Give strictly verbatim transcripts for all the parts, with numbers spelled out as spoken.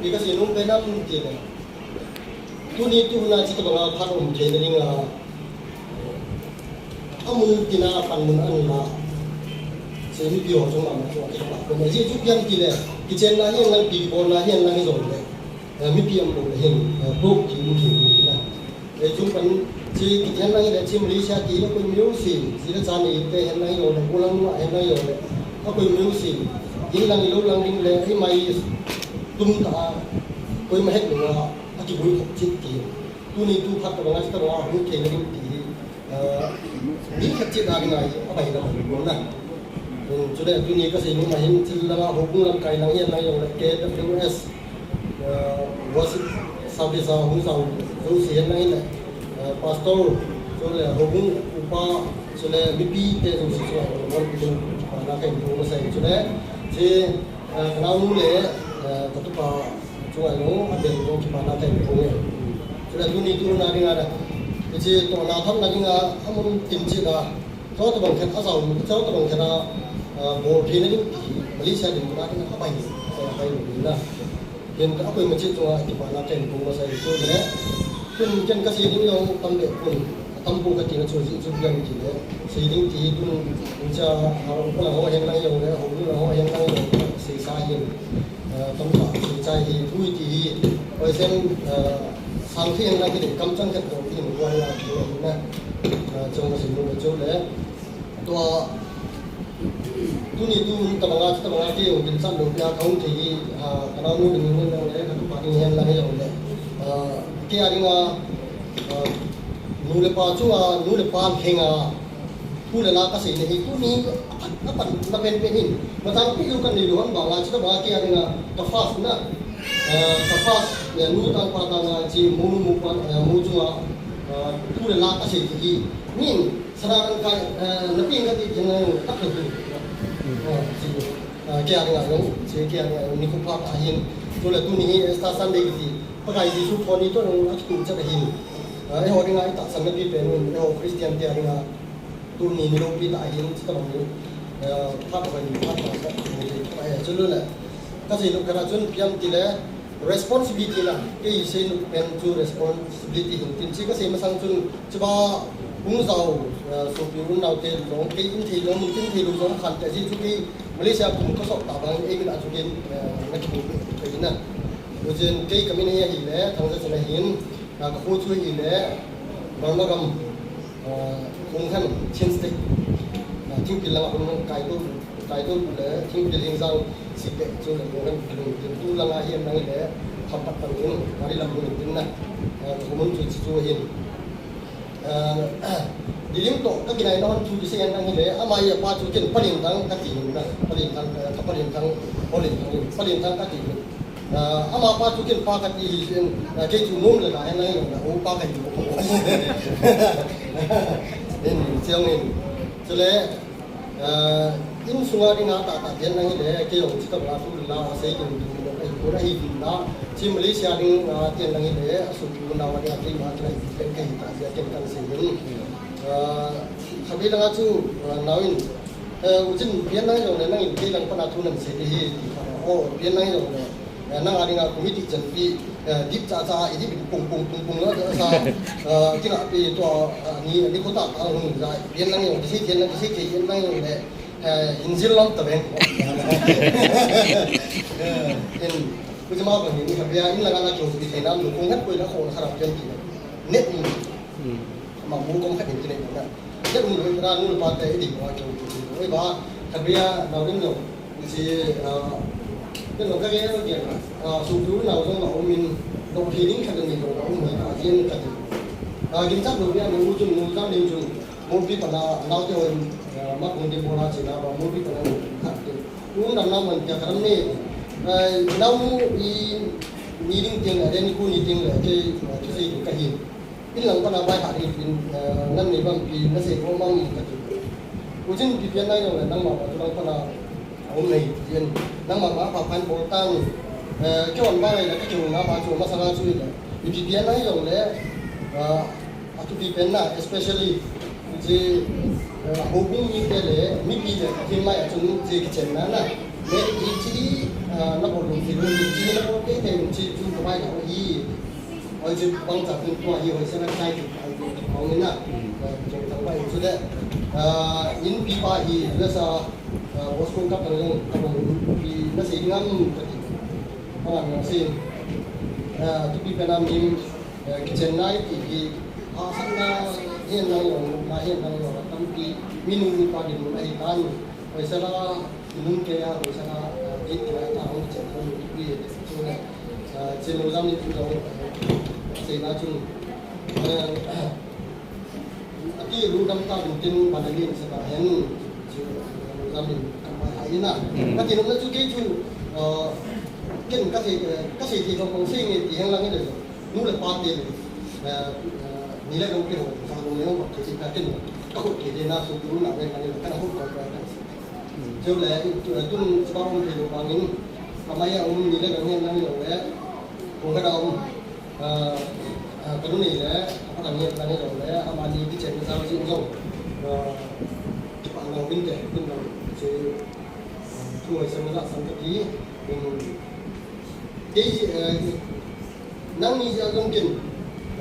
Kei kasei nom pen ham tile, tuni tuhuna chuti banga phat um theina dinga, amun tina panmun anla, hiche mipi ho chunga ma chunga kipah koma. Ajeh chu ipi ham tile, kichenna hihen lang, pi kibolna hihen lang hijongle, eh, mipi aum lou le hin, eh, broke ti um thei ahi na. Hiche chun pan hiche kiti hen lang hile, hiche Malaysia ti hile koima jouse, ji le cha neite hen lang hijongle, u lang nu a hen lang hijongle, a koima jouse, in lang ilou lang ding le, eima tum tah a, koima het lou a, akiboi khop chet ti. Tuni tu phat tobanga, chuti banga hung theina ding ti hi, eh, mi khat chet a dinga hi, abaina bang na. Hmm, chule tuni kasei nom ahin, thil langa houbung lamkai lang hihen lang hijongle, K W S, eh, worship service a hung jao jouse hihen lang hile, eh, pastor, chule houbung upa, chule mipite jouse chunga, eh, kipana kahin phong masai, chule, hiche, eh, kanaonu le, eh, katupa chunga jong, abel jong kipana kahin phong e. Chule tuni tuhuna dinga, hiche tohna thamna dinga, amun tin chet a, Chutobang khat a jao, chutobang khat a, ah, bol theina ding, Malaysia ding kona ding a bai, bai na. Ken ka koima chet chunga kipana kahin phong masai chu le. Tun ken kasei ding jong tam be pon, tam pon kati na chu ji chu biang ti le. Sei ding ti tun, cha, ah, upa lang ho hen lang jongle, houbung lang ho hen lang jongle, seisa hin. Eh, tamtah seichai hi, thu hi ti hi, hoisen, eh, sang thei hen lang hile, kamchang khat bou hin, huai a, thu ahi na. Eh, chong kasei nom chu le. Tua, tuni tu, tabanga, tabanga kei jong ginchat lou pia kahung thei hi, ah, kanaonu ding hihen lang le, katupa ding hihen lang hijongle. Ah, kei a dinga, ah, nu le pa chunga, nu le pa lhenga, Thu le la kaseina hi, tuni a pan, a pan, na pen pen hin. Matang pi lu kanei lou hon banga, chuti banga kei a dinga, ka fast na. Eh, ka fast, eh, nu tang pa tang a, hiche, mo nu mo pa, eh, mo chunga, eh, thu le la kasei ti hi. Min, sana kan ka, eh, na pin kati ti na, tak tu. Eh, hiche, eh, kei a dinga jong, hiche kei a dinga jong, nikho pha tah hin. Chule tuni hi, Easter Sunday kiti. Pakai Jesu thon ni toh jong, akitu chet ahin. Eh, eiho dinga, itahsan na pi pen, eiho Christian te a dinga, Tuni mi loupi tah ahin, chuti bang hi, eh, phat hoi, phat hoi, phat hoi, eh, chule, kasei nom khat a chun ipi ham tile, responsibility na, kei sei nom pen chu responsibility hin tin, hiche kasei masang chun, chuba hung jao, eh, sopi u le nao te jong, kei in thei lou, in thei lou jong khan te, hiche chu kei Malaysia kum kasot tah bang, ei min a chu kei, eh, na kimu kei na. Hichun kei kamin hi ahile, Thangjachen ahin, Ka, ka kho chu hile, Burma gam, ah, Konkan, Chin State, ah, thingpil langa hung kaito, kaito le, thingpil hing jang, site chu le, Konkan, tu langa hi nang le, hampat pan in, gari lam hung tin na, ah, ka mun chu chu hin. Ah, Dilim to, ka kinai na hon chu kisei nang hile, ama hi apa chu ken Palintang kati na, Palintang, eh, ka Palintang, Palintang, Palintang kati. Ah, ama pa chu ken pa kati hi jin, ah, kei chu nom le la, hen lang jong le, o pa kati. Hin, chiang in. Chule, ah, insunga dinga tah tah ken lang hile, kei jong chuti banga thu la, sei ding ding lo, kei ko la hi ding la, chi Malaysia ding, ah, ken lang hile, asu ding na wa ding, kei ma kei la hi ding, kei ta, kei kan sei ding. Ah, khatvei langa chu, ah, nau in, Eh, u Chin, pian nang jong le, nangin kei lang pana thu nan sei ding hi, ti kha. Oh, pian nang jong le, eh, nang a dinga committee chanpi, eh, dip cha cha, i dip pung pung pung pung la sa, eh, kina pi to, eh, ni, ni kota ka hung ja, pian nang jong, kisei pian nang, kisei kei pian nang jong le, eh, hin jil lam ta veng. Eh, in, ku jama ba ni, ni ka bia, in la na ki hung pi thei nam, kung het koi la kho na kharap pian ki. Net ni. Hmm. Ama mu kom khat in ti nei na. Kei um lou, ra nu le pa te i ding wa keu ti. Oi ba, khatvei a, nau ding lo. Ni si, ah, ding lo ka ge lo ge. Ah, su tu nau jong la um in, lo thei ding khat ni lo la um ni ta jin khat. Ah, ginchat lou ya nu chun nu jang ding chun. Mo pi pa na, nau te hoi, ah, ma kung ding bo la chi na ba, mo pi pa na khat te. U nam nam man kya karam ni. Ah, nau nu i, ni ding ting la, ni ku ni ting la, ke, ah, ke sei du ka hin. In lang pana bai ha ding in, eh, nan nei bang pi na sei ko mang in ka ti. U Chin, ipi pian nai jong le nangma pa chu lang pana a um nei ti in. Nangma ma pha phan bol tang, eh, kei on ba ngai la ka keu na pa chu masanga chu le. Ipi pian nai jong le, eh, a thupi pen na, especially hiche, eh, houbung mite le, mipi le, Pathen mai a chun hiche kichenna na. Mary hi chi, a, Na bol lum thei lum, chi na bol thei thei lum chi chu ka bai na hi. Oi chu bang cha tun tua hi hoi se na chai ti ai ti kong ni na. Oi chu tang bai chu de. Ah, in pi pa hi le sa, ah, Bosco ka pa long ka bol pi na sei ngam ka ti. Ka wan na sei. Ah, tu pi pe na min, ah, kitchen nai ti hi. Ah, sa na hin na long, na hin na long, tam pi min nu pa din na hi tan. Oi sa la Nung ke ya, oi sa na, eh, eight ke ya ta hong chen hong pi, chu le, eh, chen lo jam ni chu lo, eh, sei na chu, eh, ati lu dam ta ding tin ba na lin sa ba hen, chu, eh, lu jam ni kam ba hai na. Mm. Ka ti nung na chu ke chu, eh, ken ka sei, eh, ka sei ti ko kong sei nge ti hang lang le, nu le pa te le, eh, eh, ni le lo ke ho, sa lo le ho, ba ke ti ka ken, ka ho ke de na su ku na ve ka ni ka na ho ko ka. Chu le, tu, tun chibang um thei lou vangin, amai a um ni le kan hian nang lou le, kong ka da um, ah, ah, ka nu nei le, a kan hian nang lou le, amani kitchen ka sao jing jong, ah, kipa nang vin te, tun nang, chu, ah, thu ai sang la sang ka ti, um, Kei, eh, nangni jeh a jong ken,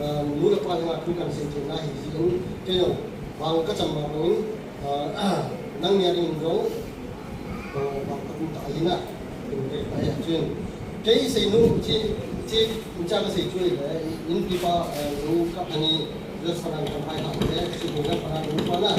eh, nu le pa jong a thu kan sei thei na hi jeh in, kei jong, vang ka cham ma bang in, eh, nangni a ding jong, eh, vang ka um ta hi na, in kei pa ya chuin. Kei sei nu, chi, chi, cha ka sei chu le, in pi pa, eh, nu ka ani, just pa na ka pai ha le, chi bu ka pa na nu pa na.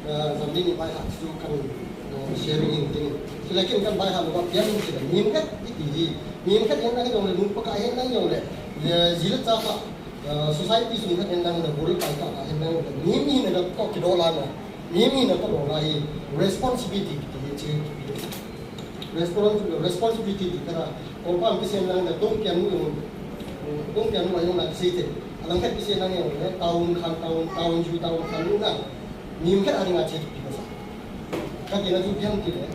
Eh, Zamdin in bai hat chu kan, eh, sharing in tin. Chu le ken kan bai hat lou a pian in chu le. Mihem khat i ti hi. Mihem khat hian nang jong le, nu pa khat hian nang jong le. Le, ji le cha khat, eh, society sung khat hian nang le, bul pai khat hian nang le. Mihem hina toh kidoh la na. Mihem hina toh doh la hi responsibility ti hi chu. Respons-, responsibility ti kha, compound kisem lang le, tong pian nu jong, tong pian nu jong na kisei te. A lang khat kisem lang jong le, town khan, town, town ju, town khan nu na. Mihem khat a dinga che ti ka sa. Ka tina chu pian ti le.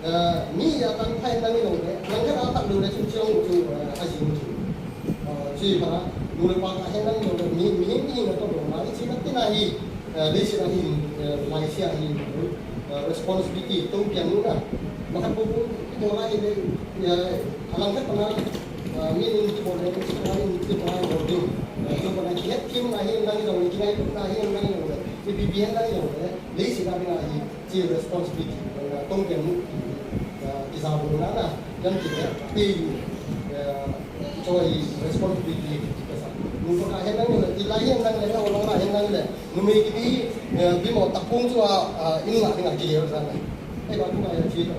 Eh, mi a tangkhai nang jong le, lang khat a khat lou le chu chu chu, eh, a jing chu. Eh, chu pa, nu le pa khat hian nang jong le, mi, mi, mi na toh lou ma, i chi na tina hi, eh, leiset a hin, eh, Malaysia hin, eh, responsibility tong pian nu na. Makhat pu pu, i to lai le, eh, a lang khat pa na, eh, mi nin ti bol le, i chi na in ti bol le, bol ding. Eh, chu pa na ki het kim na hian nang jong le, ki ngai na hian nang jong le, i bi bi hian nang jong le, leiset a ding a hi, chi responsibility, eh, tong pian nu, eh, ki sa bol na na, kan ti le, pe yu, eh, Choi responsibility ti ka sa. Nu pa khat hian nang le, i lai hian nang le, o lang la hian nang le. Numei kiti, eh, bimo takung chu a, a, in nga ding a ki leo sa na. Ei ba ku ma ya chi to.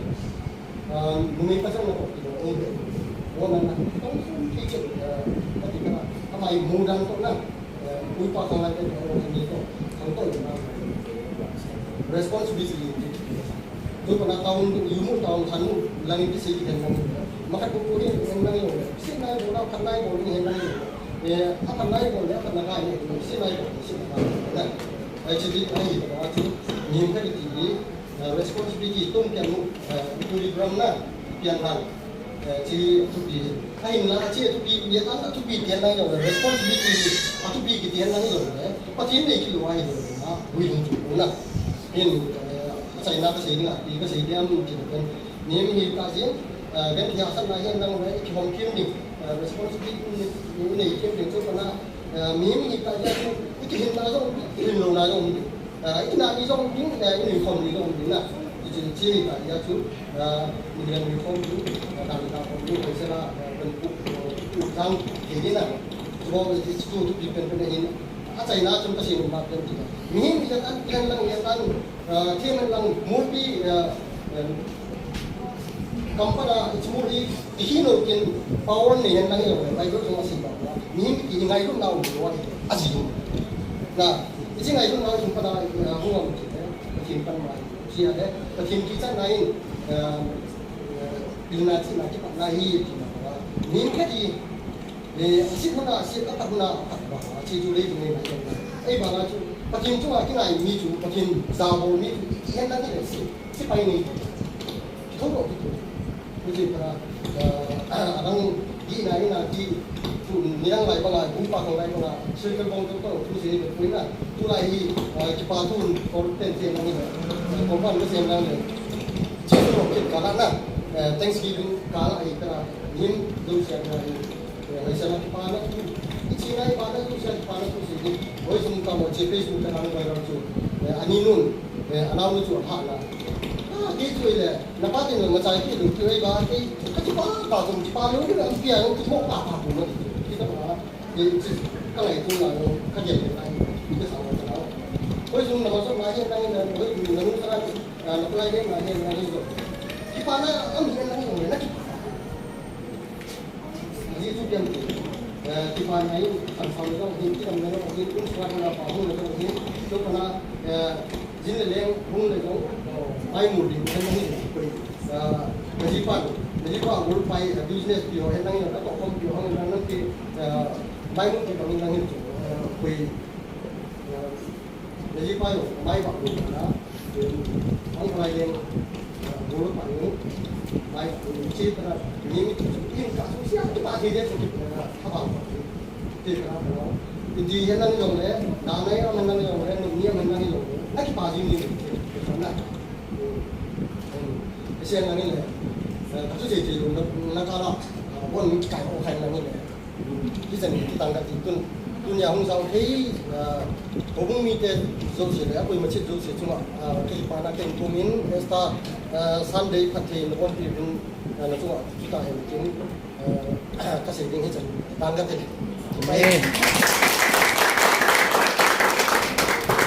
Ah, numei pa chang na ko ti lo, o be. O na na. Tong sun ki che, eh, ka ti ka na. Ka mai mu dang to na. Eh, ui pa khang lai te to, o ni to. Khang to na. Responsibility. Chu pa na town, yu mu town khan nu, lang in ti sei ki den nang. Ma khat pu pu hian nang yo. Sei nai bo na, khat nai bo ni hian nang yo. Eh, a khat nai bo le, a khat na kai ni, sei nai bo, sei na kai ni. Ai chi ti, ai hi ba chu, mihem khat ti ni, eh, responsibility tong pian nu, eh, equilibrium na, pian lang. Eh, chi thupi. Ahinla, chi thupi, ya tan thupi pian lang yo, responsibility, a thupi ki pian lang yo le. Pathian nei ki lo ai lo na, ui hung chu na. Hin, eh, a chaina ka sei ding a, i ka sei ding am ki na pen. Mihem hi ta jin, eh, kan thia san na hian nang le, ki hom kim ding, eh, responsibility nei kim ding chu pa na, eh, mihem hi ta jin, i ki hin na jong, i ki hin lo na jong, eh, i na ni jong ding, eh, i ni khom ni jong ding na. Chu chu chi hi ta ya chu, eh, ni le ni khom chu, eh, dan ta khom chu, ko se la, eh, kan pu, pu jang, ke ni na. Chu bo chi chu tu pi pen pen hin, a chaina chun ka sei ma pen ti. Mihem hi ta kan pen lang ya kan, Ah, thim lang multi, ah, um, company, it's multi, hi no kin power nei hen lang yo, Bible jong a sei ba. Mihem kiti hi ngailutna um lo a, a jing. Na, i chi ngailutna um pa na, ah, hu am ti le, Pathian pan mai. Chi a le, Pathian kichat na in, ah, ah, pilna chi na kipat na hi ti na. Mihem kiti, Eh, a sit huna, a sit a pat huna, a pat ba, a chi chu leitung nei na ken na. Ei ba na chu, Pathian chunga kingai mi chu, Pathian jabol mi chu, i hen na ti le si, si pai nei. Ki tho lo ki tu. Ku ji pa, eh, a dang di na, i na ti, tu ni dang lai ba la, bu pa ko lai ba la, circle bong to to, tu si ni ku na, tu lai hi, eh, ki pa tu, ko ten ten na ni, eh, ko ban ko sen na ni. Chi tu lo ki ka la na. Eh, Thanksgiving kala hi kala, nin jouse a kala hi, eh, hoisel a kipana thu, ichena ipana jouse a kipana thu sei ding. Hoisung kamo che Facebook a nang viral chu, eh, ani nun, eh, anao nu chu aphah na. Ah, kei chu ile, napa tin machai kei lung kei ba, kei, kakipa pa kum kipa lung kei lam pia lung kimo pa pa kum. Kei ta ba, kei chu, ka lai chu la lung, kagel le lai, kei sa la la. Hoisung na ma so ma he na na, hoi na nu sa na, na ku lai le na he na ni so. Kipana, am he na ni so, na kipa. Ahi chu pian ti. Eh, kipana hi, kan sam jong hin, kidam na jong hin, kum suat na pa hung na jong hin, chu pana, eh, jin le leng hung le jong, eh, mai mu ding kan hin koi. Eh, na jipa, na jipa gol pai, eh, business pi ho, eh, nang jong, ka to kom pi ho, nang nang ki, eh, mai mu pi bang nang hin, eh, koi, eh, Najipa jong, mai bang lu na, ang lai leng, ah, bulu pa lu, mai bang lu, chi pa na, ni mi tu, in ka su sia, tu pa si de su, ah, ha bang pa lu, ti ka pa lu. Ti di hen nang jong le, na nai am nang jong le, ni am nang jong le, na kipa ji ni, ti ka na. Hmm. Hmm. Sia nang ni le, ah, ka su je je lu na, na ka la, ah, bon kai ho kai nang ni le. Hichan hi tang kati tun, tunia hung jao thei, ah, houbung mite jouse le, akoima cheh jouse chunga, ah, kei pana ken pumin, Easter, ah, Sunday phatthei nabonpi uvin, ah, nachunga, chuti hen tin, ah, kasei ding hichan, tang kati. Amen.